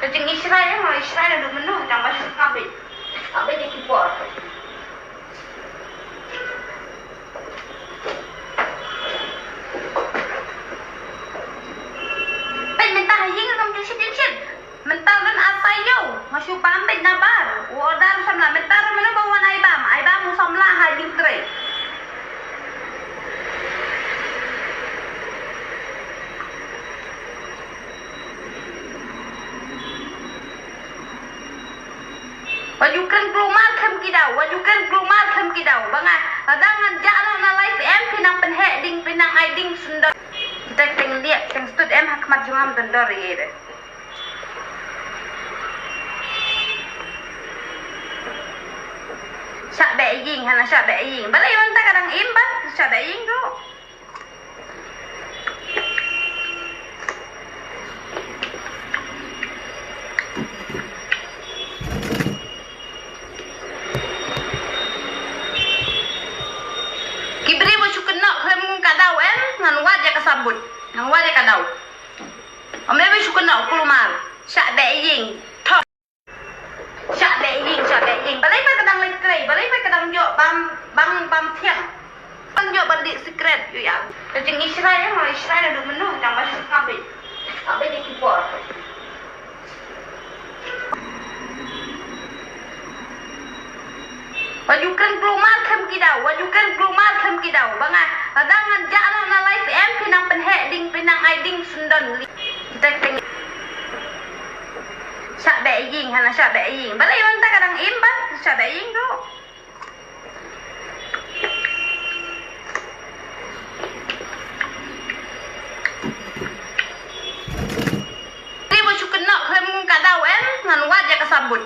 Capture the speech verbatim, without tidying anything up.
Ka jingïashrai, ïa, ma ïashrai naduh mynno, tang ba shu kaba, kaba ïa ki por. Peit mynta ha ïing ruh ngam ju shit, shit. Mynta don ar taïew, nga shu bam beit na bar. U order samla mynta ruh mynno ba wan ai bam, ai bam u samla ha ïing trei. Wat ju kren klumar khlem ki daw, wat ju kren klumar khlem ki daw. Ba nga, lada ngan jah noh na live em, phi nang pynheh ding, phi nang ai ding syndon. Kita teng liak, teng stud em, ha khmat jong nga ym don dor ïa de. Shah beh ïing, hana shah beh ïing. Balei mynta ka dang im bad, shah beh ïing ruh. Ki briew ba shu kynnoh khlem ka daw em, ngan wad ïa ka sabut. Ngan wad ïa ka daw. Ym dei ba shu kynnoh klumar. Shah beh ïing. Thok. Shah beh ïing, shah beh ïing. Balei pat ka dang leit trei, balei pat ka dang ïoh bam, bam, bam thiang. Dang ïoh ban dih sikret, ïoh ïa. Ka jingïashrai, ïa, ma ïashrai naduh mynno, tang ba shu kaba, kaba ïa ki por. Wat ju kren klumar khlem ki daw, wat ju kren klumar khlem ki daw. Ba nga, lada ngan jah noh na live em, phi nang pynheh ding, phi nang ai ding syndon. Kita teng. Shah beh ïing, hana shah beh ïing. Balei mynta ka dang im bad, shah beh ïing ruh. Ki briew ba shu kynnoh khlem ka daw em, ngan wad ïa ka sabut.